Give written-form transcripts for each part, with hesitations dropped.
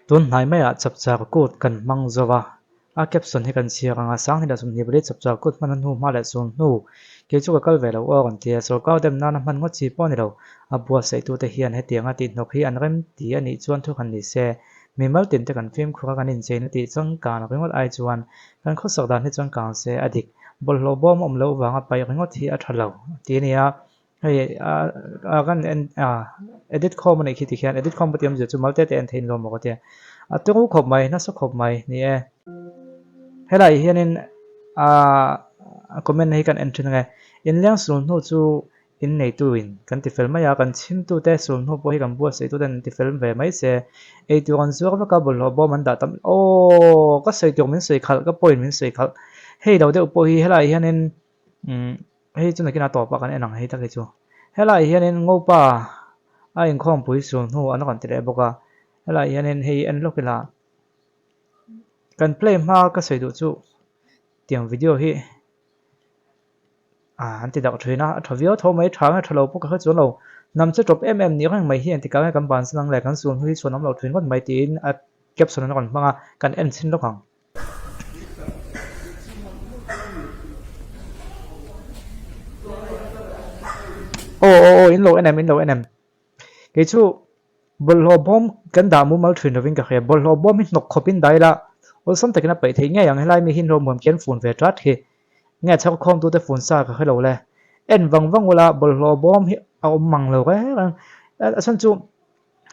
Tun hnai maiah chapchar kut kan hmang zo va, a caption hi kan chhiar ang a, Sanghni leh 24 chapchar kut hman a hnu hma leh sul hnu kei chu ka kal ve lo aw rawn ti a, sorkar dem nana hman ngawt chi pawh a ni lo. A buatsaih-tute hian hetianga tihhnawk hi an rem ti a nih chuan thu han ni se, mimal tinte kan fimkhur a kan incheina tih changkan ringawt ai chuan kan khawsak dan hi changkang se a dik. Bawlhhlawh bawm awm loh vanga paih ringawt hi a tha lo ti a ni a. Hei a kan en a edit khawm a nih khi tikhian edit khawm ka ti awmzia chu malte te en theihin lawm maw ka tia a turu khawp mai nasa khawp mai ni e. Helai hianin a comment hi kan en thin ange inleng sul hnu chu in neitu in kan ti fel mai a kan chhimtu te sul hnu pawh hi kan buatsaih tu ten an ti fel ve mai se eitur an zuar vek a bawlhhlawh bawm an dah tam aww ka sawi tur min sawi khalh ka point min sawi khalh hei lo deuh pawh hi helai hianin umm Hei chu nakinah tawpah kan en ang hei tak hi chu. Helaiah hianin Ngopa a inkhawmpui sul hnu an rawn ti leh bawk a, helaiah hianin hei en lawk ila kan play hma ka sawi duh chu tiang video hi ah an ti darh thin a, a tha viau tho mai, tha nge tha lo pawh ka hre chuan lo. Hnam che tawp em em ni reng mai hi engtikah nge kan bansan ang le kan sul hnu hi chhuan awm lo thin ngawt mai tiin a caption an rawn hmang a, kan en chhin lawk ang. Aw aw aw in lo en em in lo en em kei chu bawlhhlawh bawm kan dah mumal thin lovin ka hria bawlhhlawh bawm hi hnawk khawpin dah ila awlsam takin a paih theih ngei ang helai mi hi hlawhmuam khian fun ve tat hi nge chhak khawm tute fun sa ka hre lo le en vang vang ula bawlhhlawh bawm hi a awm mang lo reng reng a chhan chu.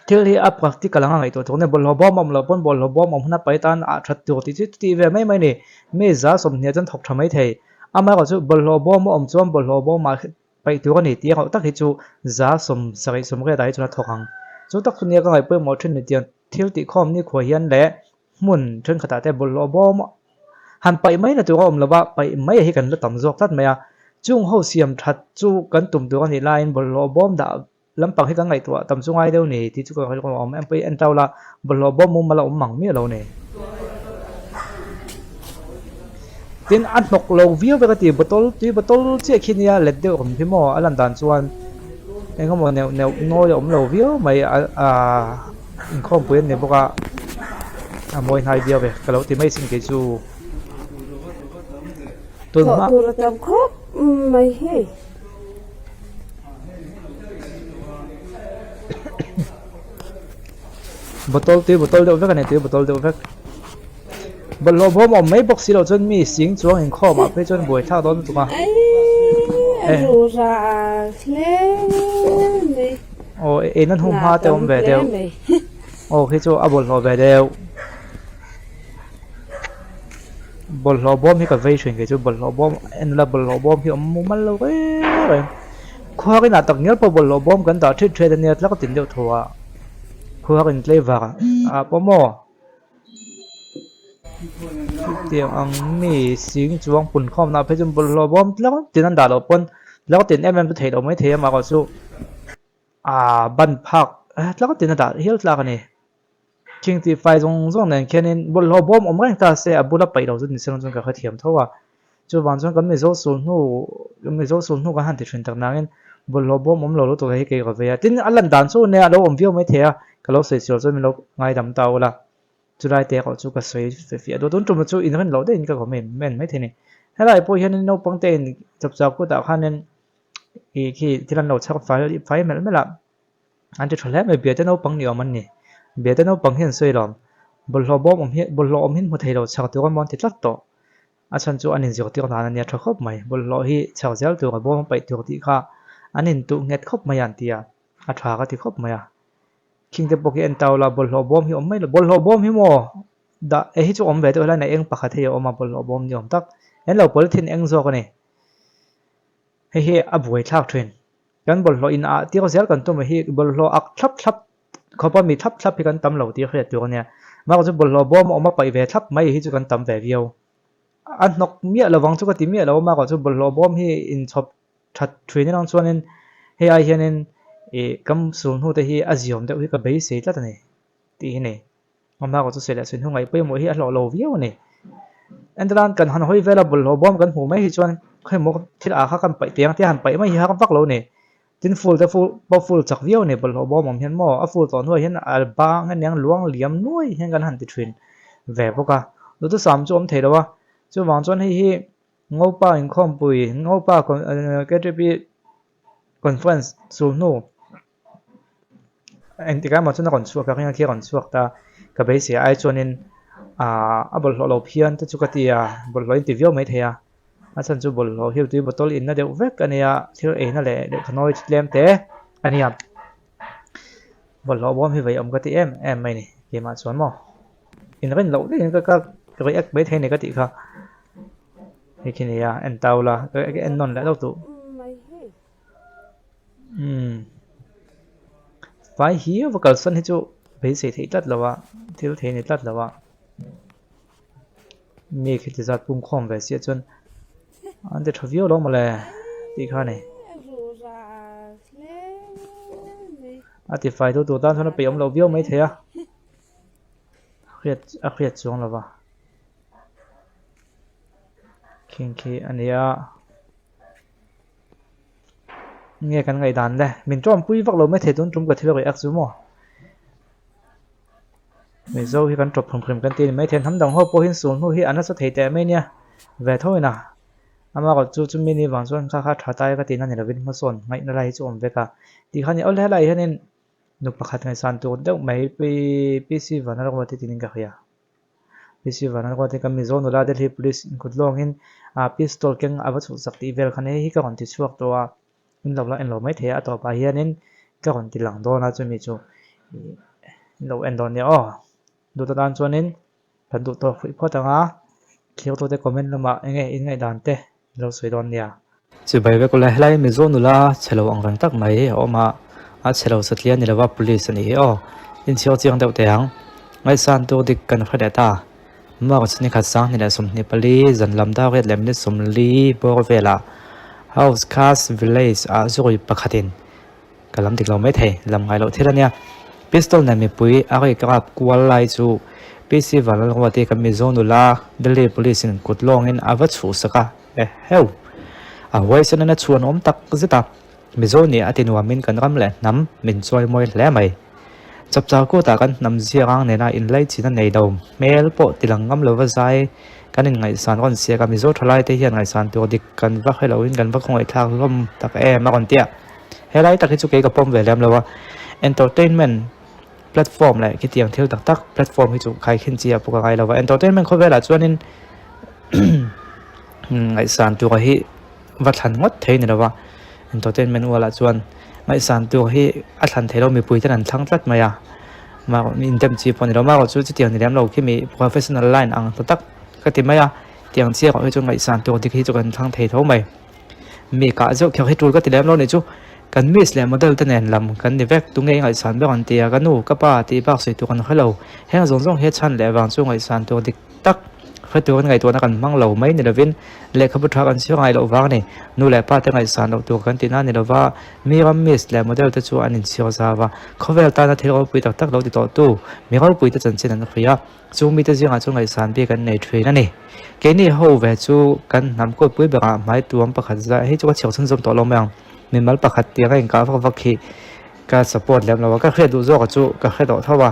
Thil hi a practical anga ngaihtuah tur a ni. Bawlhhlawh bawm a awm loh pawn bawlhhlawh bawm awm huna pai tan a that tur tih chu tih ve mai mai a ni. Mi 20 chuan thawk tha mai thei. Amaherawh chu bawlhhlawh bawm a awm chuan bawlhhlawh bawmah paih tur a ni tih erawh tak hi chu 70 80 ah hi chuan a thawk ang. Chu tak chu nia ka ngaih pawimawh thin ni tiang thil tihkhawm nikhua hian leh hmun thenkhatah te bawlhhlawh bawm han paih mai na tur a awm lo va, paih mai hi kan la tam zawk tlat mai a. Chung ho siam that chu kan tum tur a nih laiin bawlhhlawh bawm dah Lampang hi kan ngaihtuah tam chu ngai deuh ni tih chu ka rilru a awm em pawhin en tau la, bawlhhlawh bawm mumal a awm mang miah lo ni. Tin, a hnawk lo viau vek a ti, bottle tui bottle chiah khi nia let deuh awm khi maw a lan dan chuan eng emaw neuh neuh nawi a awm lo viau mai a ah inkhawmpui an ni bawk a, a mawi hnai viau ve ka lo ti mai sin kei chu. Tun hma. Thawh tur a tam khawp mai hei. Bottle tui bottle deuh vek a ni tui bottle deuh vek bawlhhlawh bawm awm mai bawk si loh chuan mi sing chuang inkhawm ah phei chuan buai thlak dawn lutuk a aw en an hum hma te awm ve deuh aw khi chu a bawlhhlawh ve deuh Bawlhhlawh bawm hi ka vei thin kei chu bawlhhlawh bawm en ila bawlhhlawh bawm hi a awm mumal lo reng reng khuar inah tak ngial pawh bawlhhlawh bawm kan dah thit thret ania tlak tin deuh tho a khuar in tlei vak ah pawh maw chutiang ang mi sing chuang pun khawm nah phei chuan bawlhhlawh bawm tlak tin an dah loh pawn tlak tin em em chu theih loh mai thei a mahrawh chu ah ban phak tlak tin a dah hial tlak a ni. Thing tih fai zawng zawng nen khianin bawlhhlawh bawm awm reng ta se a bula paih lo chu ni se chuan ka hrethiam tho a. Chuvang chuan kan Mizo sul hnu Mizo sul hnu kan han ti thin tak nangin bawlhhlawh bawm awm lo lutuk hi kei ka vei a. Tin, a lan dan chu nia a lo awm viau mai thei a, ka lo sawi sual chuan min lo ngaidam ta ula. Chulai te erawh chu ka sawi fe fiah duh a, tun tum chu inrin loh deuhin ka comment mai thei a ni. Helai pawh hianin naupang te in chapchar kutah khanin ih khi thil an lo chhar fai fai melh melh a. An ti tha hle mai, biate naupang ni awm an ni. Biate naupang hi an sawi lawm. Bawlhhlawh bawm awm hi bawlhhlawh awm hi an hmu thei lo, chhak tur a maw an ti tlat tawh. A chhan chu an inzirtir dan a nia tha khawp mai. Bawlhhlawh hi chhak zel tur a bawm a paih tur tih kha an intuh nghet khawp mai a an ti a, a tha ka ti khawp mai a. Khing te pawh khi en tau la, bawlhhlawh bawm hi awm mai lo, bawlhhlawh bawm hi maw dah eh hi chu awm ve deuh helai na eng pakhat hei a awm a, bawlhhlawh bawm ni awm tak. En lo polythene eng zawk a ni. Hei hi a buaithlak thin. Kan bawlhhlawh in ah tir zel kan tum a hi bawlhhlawh ak thlap thlap khawp a mi thlap thlap hi kan tam lo tih hriat tur a nia. Mahse chu bawlhhlawh bawm a awm a paih ve thlap mai hi chu kan tam ve viau. A hnawk miah lovang chu ka ti miah lo a mahse chu bawlhhlawh bawm hi inchhawp that thin erawh chuanin hei ai hianin ih kam sul hnu te hi a ziawm deuh hi ka beisei tlat a ni tih hi ni. Amah chu sawi leh sawi hnu ngaih pawimawh hi a hlawh lo viau a ni. Entirnan kan han hawi vel a bawlhhlawh bawm kan hmuh mai hi chuan khawemaw thil ah kha kan paih teh ang tia han paih mai hi har vak lo a ni. Tin full te full pawh full chak viau a ni bawlhhlawh bawm awm hian maw a full tawh hnuaiah hian a bang aniang luang liam nuai hian kan han ti thin ve bawk a duhthusam chu a awm thei lo a chuvang chuan hei hi Ngopa inkhawmpui Ngopa K T P conference sul hnu engtikah emaw chuan a rawn chhuak a ringa khi a rawn chhuak ta ka beisei ai chuanin ahh a bawlhhlawh lo phian te chu ka ti a bawlhhlawh in ti viau maithei a a chhan chu bawlhhlawh hi tui bottle inna deuh vek a nia thil eina leh lehkha nawi chu tlem te a nia bawlhhlawh bawm hi vei awm ka ti em em mai ni keimah chuan maw inrin loh daih in ka ka react maithei a ni ka tih kha hei khi nia en tau la ka en nawn leh deuh duh. Umm vai hi va kalsan hi chu beisei theih tlat lo a thil thei ni tlat lo a mi khi ti zat pum khawm ve sia chuan an ti tha viau lo mawle tih kha a ni a ti fai tu tur tan chuan a peih awm loh viau mai thei a hriat a hriat chuang lo va khing khi a ni a. Nge kan ngaihdan le? Min tawmpui vak lo mai thei tun tum ka thil react chu maw? Mizo hi kan tawp hrim hrim kan ti a ni mai thei. Hnam dang ho pawh hian sul hnu hi a nasa thei teh mai nia. Ve tho ina. Ama erawh chu chumi ni vang chuan kha kha tha tai ka tihna ni lovin hmasawn ngaihna lai hi chu awm vek a. Tih kha ni awlhe lai hianin nu pakhat ngaihsan tur deuh mai Pi PC Vanlalruati tiin ka hria. PC Vanlalruati kan Mizo nula Delhi Police inkut lawngin ah pistol keng a va chhuhsak tih vel khan hei hi ka rawn ti chhuak tawh a, in lo la en lo maithei a, a tawpah hianin ka rawn ti lang dawn a chumi chu ih in lo en dawn nia aw. Duh tan chuanin kan duh tawk fuih phawt ang a, thlir tute comment lamah eng nge in ngaihdan te in lo sawi dawn nia. Chibai vek ula helai Mizo nula chhe lo ang reng tak mai a awm a, a chhe lo satliah ni lova police a nih hi aw, inchhiar chiang deuh teh ang. Ngaihsan tur dik kan hre leh ta. March ni khat sanghnih leh 24 zan lam dar riat leh minute 40 bawr velah House Khas Village ah zurui pakhatin Ka lam dik lo mai thei, lam ngai loh thil a nia. Pistol nen mipui a rik rap kual lai chu PC Vanlalruati kan Mizo nula Delhi Police in kut lawngin a va chhuhsak a, eheu! A huaisen in a chhuan awm tak zet a, Mizo nih a ti nuamin kan ram leh hnam min chawi mawi hle mai. Chapchar kutah kan hnam ziarang nena inlaichin a nei lo, hmel pawh ti lang ngam lova zai kan inngaihsan rawn siak a, Mizo thalai te hian ngaihsan tur dik kan va hre loin kan va khawngaihthlak hlawm tak em a rawn ti a. Helai tak hi chu kei ka pawm ve lem lo a, entertainment platform leh khitiang thil tak tak platform hi chu khaikhin chi ah pawh ka ngai lo va, entertainment khawvelah chuanin ngaihsan tura hi va thlan ngawt thei ni lo va, entertainment ualah chuan ngaihsan tur hi a thlan thei lo mipui ten an thlang tlat mai a, mah indem chi pawh a ni lo, amaherawhchu chu chutiang ni lem lo khi mi professional line ang ta tak ka ti mai a, tiang chiah erawh hi chu ngaihsan tur dik hi chu kan thlang thei tho mai. Mi kah zeuh kher hi tul ka ti lem lo nih chu kan miss leh model te nen lam kan ni vek tunge i ngaihsan ber an ti a ka nu ka pa tih bak sawi tur kan hre lo heng zawng zawng hi chhan leh vang chu ngaihsan tur dik tak hre turin ngaihtuahna kan hmang lo mai ni lovin lehkhabu tha kan chhiar ngai loh vang a ni nu leh pa te ngaihsan loh tur kan tihna ni lova mi ram miss leh model te chu an inchhiar zau a khawvel tana thil ropui tak tak lo ti tawh tu mi ropui te chanchin an hria. Chu mite zingah chu ngaihsan bik an nei thin a ni. Keini ho ve chu kan hnam kawipui berah hmai tuam pakhat zai hei chu ka chhiar chhunzawm tawh lo mai ang. Mimal pakhat tiang a inkah vak vak hi ka support lem lo a, ka hriat duh zawk chu ka hre tawh tho a.